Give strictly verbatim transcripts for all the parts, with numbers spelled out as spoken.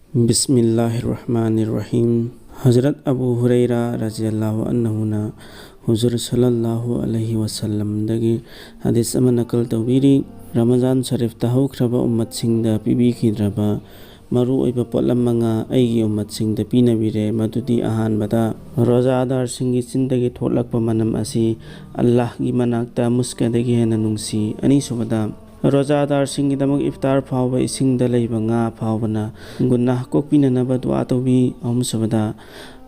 ꯕꯤꯁꯃꯤꯜꯂꯥꯍꯤꯔ ꯔꯍꯃꯥꯅꯤꯔ Rahim. Hazrat Abu ꯍꯨꯔꯩꯔꯥ ꯔꯖꯤꯌꯜꯂꯥꯍꯨ ꯑꯟꯍꯨꯅ ꯍꯨꯖꯨꯔ ꯁꯜꯂꯜꯂꯥꯍꯨ ꯑꯂꯩꯍꯤ ꯋꯁꯜꯂꯝꯗꯒꯤ ꯍꯗꯤꯁ ꯑꯃ ꯅꯀꯜ ꯇꯧꯕꯤꯔꯤ꯫ ꯔꯃꯖꯥꯟ ꯁꯔꯤꯐꯇ ꯍꯧꯈ꯭ꯔꯕ ꯎꯝꯃꯠꯁꯤꯡꯗ ꯄꯤꯕꯤꯈꯤꯗ꯭ꯔꯕ ꯃꯔꯨꯑꯣꯏꯕ ꯄꯣꯠꯂꯝ ꯃꯉꯥ ꯑꯩꯒꯤ ꯎꯝꯃꯠꯁꯤꯡꯗ ꯄꯤꯅꯕꯤꯔꯦ꯫ ꯃꯗꯨꯗꯤ ꯑꯍꯥꯟꯕꯗ, ꯔꯣꯖꯥꯗꯥꯔꯁꯤꯡꯒꯤ ꯆꯤꯟꯗꯒꯤ ꯊꯣꯛꯂꯛꯄ ꯃꯅꯝ ꯑꯁꯤ ꯑꯜꯂꯥꯍꯒꯤ ꯃꯅꯥꯛꯇ ꯃꯨꯁꯀꯗꯒꯤ ꯍꯦꯟꯅ ꯅꯨꯡꯁꯤ꯫ ꯑꯅꯤꯁꯨꯕꯗ, ꯔꯣꯖꯥꯗꯥꯔꯁꯤꯡꯒꯤꯗꯃꯛ ꯏꯐꯇꯥꯔ ꯐꯥꯎꯕ ꯏꯁꯤꯡꯗ ꯂꯩꯕ ꯉꯥ ꯐꯥꯎꯕꯅ ꯒꯨꯅꯥꯍ ꯀꯣꯛꯄꯤꯅꯅꯕ ꯗꯨꯋꯥ ꯇꯧꯕꯤ꯫ ꯑꯍꯨꯝꯁꯨꯕꯗ,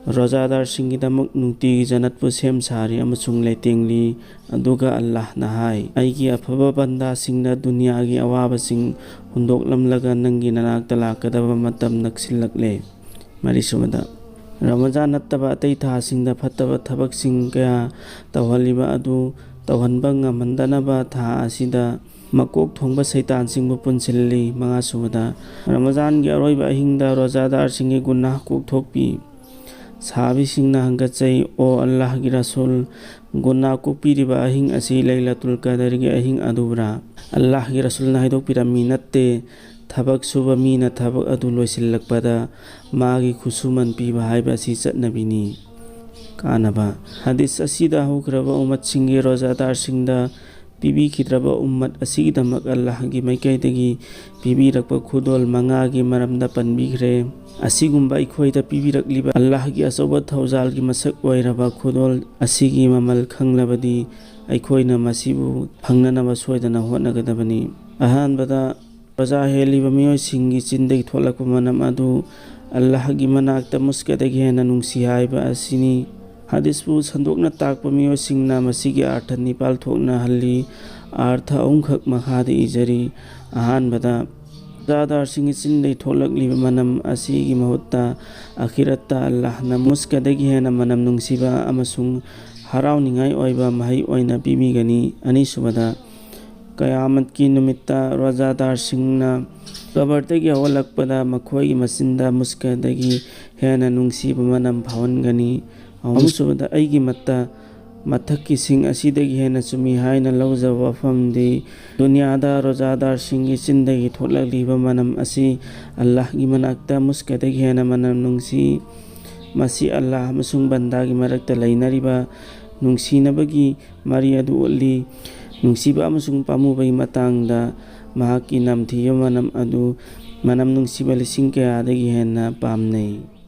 ꯔꯣꯖꯥꯗꯥꯔꯁꯤꯡꯒꯤꯗꯃꯛ ꯅꯨꯡꯇꯤꯒꯤ ꯖꯟꯅꯠꯄꯨ ꯁꯦꯝ ꯁꯥꯔꯤ ꯑꯃꯁꯨꯡ ꯂꯩꯇꯦꯡꯂꯤ꯫ ꯑꯗꯨꯒ ꯑꯜꯂꯥꯍꯅ ꯍꯥꯏ, "ꯑꯩꯒꯤ ꯑꯐꯕ ꯕꯟꯗꯥꯁꯤꯡꯅ ꯗꯨꯅꯤꯌꯥꯒꯤ ꯑꯋꯥꯕꯁꯤꯡ ꯍꯨꯟꯗꯣꯛꯂꯝꯂꯒ ꯅꯪꯒꯤ ꯅꯅꯥꯛꯇ ꯂꯥꯛꯀꯗꯕ ꯃꯇꯝ ꯅꯛꯁꯤꯜꯂꯛꯂꯦ"꯫ ꯃꯔꯤꯁꯨꯕꯗ, ꯔꯃꯖꯥꯟ ꯅꯠꯇꯕ ꯑꯇꯩ ꯊꯥꯁꯤꯡꯗ ꯐꯠꯇꯕ ꯊꯕꯛꯁꯤꯡ ꯀꯌꯥ ꯇꯧꯍꯜꯂꯤꯕ ꯑꯗꯨ ꯇꯧꯍꯟꯕ ꯉꯝꯍꯟꯗꯅꯕ ꯊꯥ ꯑꯁꯤꯗ ꯃꯀꯣꯛ ꯊꯣꯡꯕ ꯁꯩꯇꯥꯟꯁꯤꯡꯕꯨ ꯄꯨꯟꯁꯤꯜꯂꯤ꯫ ꯃꯉꯥꯁꯨꯕꯗ, ꯔꯃꯖꯥꯟꯒꯤ ꯑꯔꯣꯏꯕ ꯑꯍꯤꯡꯗ ꯔꯣꯖꯥꯗꯥꯔꯁꯤꯡꯒꯤ ꯒꯨꯅꯥꯍ ꯀꯣꯛꯊꯣꯛꯄꯤ꯫ ꯁꯍꯥꯕꯤꯁꯤꯡꯅ ꯍꯪꯒꯠꯆꯩ, "ꯑꯣ ꯑꯜꯂꯥꯍꯒꯤ ꯔꯁꯨꯜ, ꯒꯨꯅꯥꯍ ꯀꯣꯛꯄꯤꯔꯤꯕ ꯑꯍꯤꯡ ꯑꯁꯤ ꯂꯩꯂꯇꯨꯜ ꯀꯗꯔꯒꯤ ꯑꯍꯤꯡ ꯑꯗꯨꯕ꯭ꯔꯥ?" ꯑꯜꯂꯥꯍꯒꯤ ꯔꯁꯨꯜꯅ ꯍꯥꯏꯗꯣꯛꯄꯤꯔꯝꯃꯤ, "ꯅꯠꯇꯦ, ꯊꯕꯛ ꯁꯨꯕ ꯃꯤꯅ ꯊꯕꯛ ꯑꯗꯨ ꯂꯣꯏꯁꯤꯜꯂꯛꯄꯗ ꯃꯥꯒꯤ ꯈꯨꯠꯁꯨꯃꯟ ꯄꯤꯕ ꯍꯥꯏꯕ ꯑꯁꯤ ꯆꯠꯅꯕꯤꯅꯤ"꯫ ꯀꯥꯟꯅꯕ꯫ ꯍꯗꯤꯁ ꯑꯁꯤꯗ ꯍꯧꯈ꯭ꯔꯕ ꯎꯝꯃꯠꯁꯤꯡꯒꯤ ꯔꯣꯖꯥꯗꯥꯔꯁꯤꯡꯗ ꯄꯤꯕꯤꯈꯤꯗ꯭ꯔꯕ ꯎꯝꯃꯠ ꯑꯁꯤꯒꯤꯗꯃꯛ ꯑꯜꯂꯥꯍꯒꯤ ꯃꯥꯏꯀꯩꯗꯒꯤ ꯄꯤꯕꯤꯔꯛꯄ ꯈꯨꯗꯣꯜ ꯃꯉꯥꯒꯤ ꯃꯔꯝꯗ ꯄꯟꯕꯤꯈ꯭ꯔꯦ꯫ ꯑꯁꯤꯒꯨꯝꯕ ꯑꯩꯈꯣꯏꯗ ꯄꯤꯕꯤꯔꯛꯂꯤꯕ ꯑꯜꯂꯥꯍꯒꯤ ꯑꯆꯧꯕ ꯊꯧꯖꯥꯜꯒꯤ ꯃꯁꯛ ꯑꯣꯏꯔꯕ ꯈꯨꯗꯣꯜ ꯑꯁꯤꯒꯤ ꯃꯃꯜ ꯈꯪꯂꯕꯗꯤ ꯑꯩꯈꯣꯏꯅ ꯃꯁꯤꯕꯨ ꯐꯪꯅꯅꯕ ꯁꯣꯏꯗꯅ ꯍꯣꯠꯅꯒꯗꯕꯅꯤ꯫ ꯑꯍꯥꯟꯕꯗ, ꯔꯣꯖꯥ ꯍꯦꯜꯂꯤꯕ ꯃꯤꯑꯣꯏꯁꯤꯡꯒꯤ ꯆꯤꯟꯗꯒꯤ ꯊꯣꯛꯂꯛꯄ ꯃꯅꯝ ꯑꯗꯨ ꯑꯜꯂꯥꯍꯒꯤ ꯃꯅꯥꯛꯇ ꯃꯨꯁꯀꯗꯒꯤ ꯍꯦꯟꯅ ꯅꯨꯡꯁꯤ ꯍꯥꯏꯕ ꯑꯁꯤꯅꯤ꯫ ꯍꯗꯤꯁꯄꯨ ꯁꯟꯗꯣꯛꯅ ꯇꯥꯛꯄ ꯃꯤꯑꯣꯏꯁꯤꯡꯅ ꯃꯁꯤꯒꯤ ꯑꯥꯔꯊ ꯅꯤꯄꯥꯜ ꯊꯣꯛꯅ ꯍꯜꯂꯤ꯫ ꯑꯥꯔꯊ ꯑꯍꯨꯝꯈꯛ ꯃꯈꯥꯗ ꯏꯖꯔꯤ꯫ ꯑꯍꯥꯟꯕꯗ, ꯔꯣꯖꯥꯗꯥꯔꯁꯤꯡꯒꯤ ꯆꯤꯟꯗꯒꯤ ꯊꯣꯛꯂꯛꯂꯤꯕ ꯃꯅꯝ ꯑꯁꯤꯒꯤ ꯃꯍꯨꯠꯇ ꯑꯈꯤꯔꯠꯇ ꯑꯜꯂꯥꯍꯅ ꯃꯨꯁꯀꯗꯒꯤ ꯍꯦꯟꯅ ꯃꯅꯝ ꯅꯨꯡꯁꯤꯕ ꯑꯃꯁꯨꯡ ꯍꯔꯥꯎꯅꯤꯡꯉꯥꯏ ꯑꯣꯏꯕ ꯃꯍꯩ ꯑꯣꯏꯅ ꯄꯤꯕꯤꯒꯅꯤ꯫ ꯑꯅꯤꯁꯨꯕꯗ, ꯀꯌꯥꯃꯠꯀꯤ ꯅꯨꯃꯤꯠꯇ ꯔꯣꯖꯥꯗꯥꯔꯁꯤꯡꯅ ꯀꯕꯔꯗꯒꯤ ꯍꯧꯒꯠꯂꯛꯄꯗ ꯃꯈꯣꯏꯒꯤ ꯃꯆꯤꯟꯗ ꯃꯨꯁꯀꯗꯒꯤ ꯍꯦꯟꯅ ꯅꯨꯡꯁꯤꯕ ꯃꯅꯝ ꯐꯥꯎꯍꯟꯒꯅꯤ꯫ ꯑꯍꯨꯝꯁꯨꯕꯗ, ꯑꯩꯒꯤ ꯃꯠꯇ ꯃꯊꯛꯀꯤꯁꯤꯡ ꯑꯁꯤꯗꯒꯤ ꯍꯦꯟꯅ ꯆꯨꯝꯃꯤ ꯍꯥꯏꯅ ꯂꯧꯖꯕ ꯋꯥꯐꯝꯗꯤ, ꯗꯨꯅꯤꯌꯥꯗ ꯔꯣꯖꯥꯗꯥꯔꯁꯤꯡꯒꯤ ꯆꯤꯟꯗꯒꯤ ꯊꯣꯛꯂꯛꯂꯤꯕ ꯃꯅꯝ ꯑꯁꯤ ꯑꯜꯂꯥꯍꯒꯤ ꯃꯅꯥꯛꯇ ꯃꯨꯁꯀꯗꯒꯤ ꯍꯦꯟꯅ ꯃꯅꯝ ꯅꯨꯡꯁꯤ꯫ ꯃꯁꯤ ꯑꯜꯂꯥꯍ ꯑꯃꯁꯨꯡ ꯕꯟꯗꯥꯒꯤ ꯃꯔꯛꯇ ꯂꯩꯅꯔꯤꯕ ꯅꯨꯡꯁꯤꯅꯕꯒꯤ ꯃꯔꯤ ꯑꯗꯨ ꯎꯠꯂꯤ꯫ ꯅꯨꯡꯁꯤꯕ ꯑꯃꯁꯨꯡ ꯄꯥꯝꯃꯨꯕꯒꯤ ꯃꯇꯥꯡꯗ, ꯃꯍꯥꯛꯀꯤ ꯅꯝꯊꯤꯕ ꯃꯅꯝ ꯑꯗꯨ ꯃꯅꯝ ꯅꯨꯡꯁꯤꯕ ꯂꯤꯁꯤꯡ ꯀꯌꯥꯗꯒꯤ ꯍꯦꯟꯅ ꯄꯥꯝꯅꯩ꯫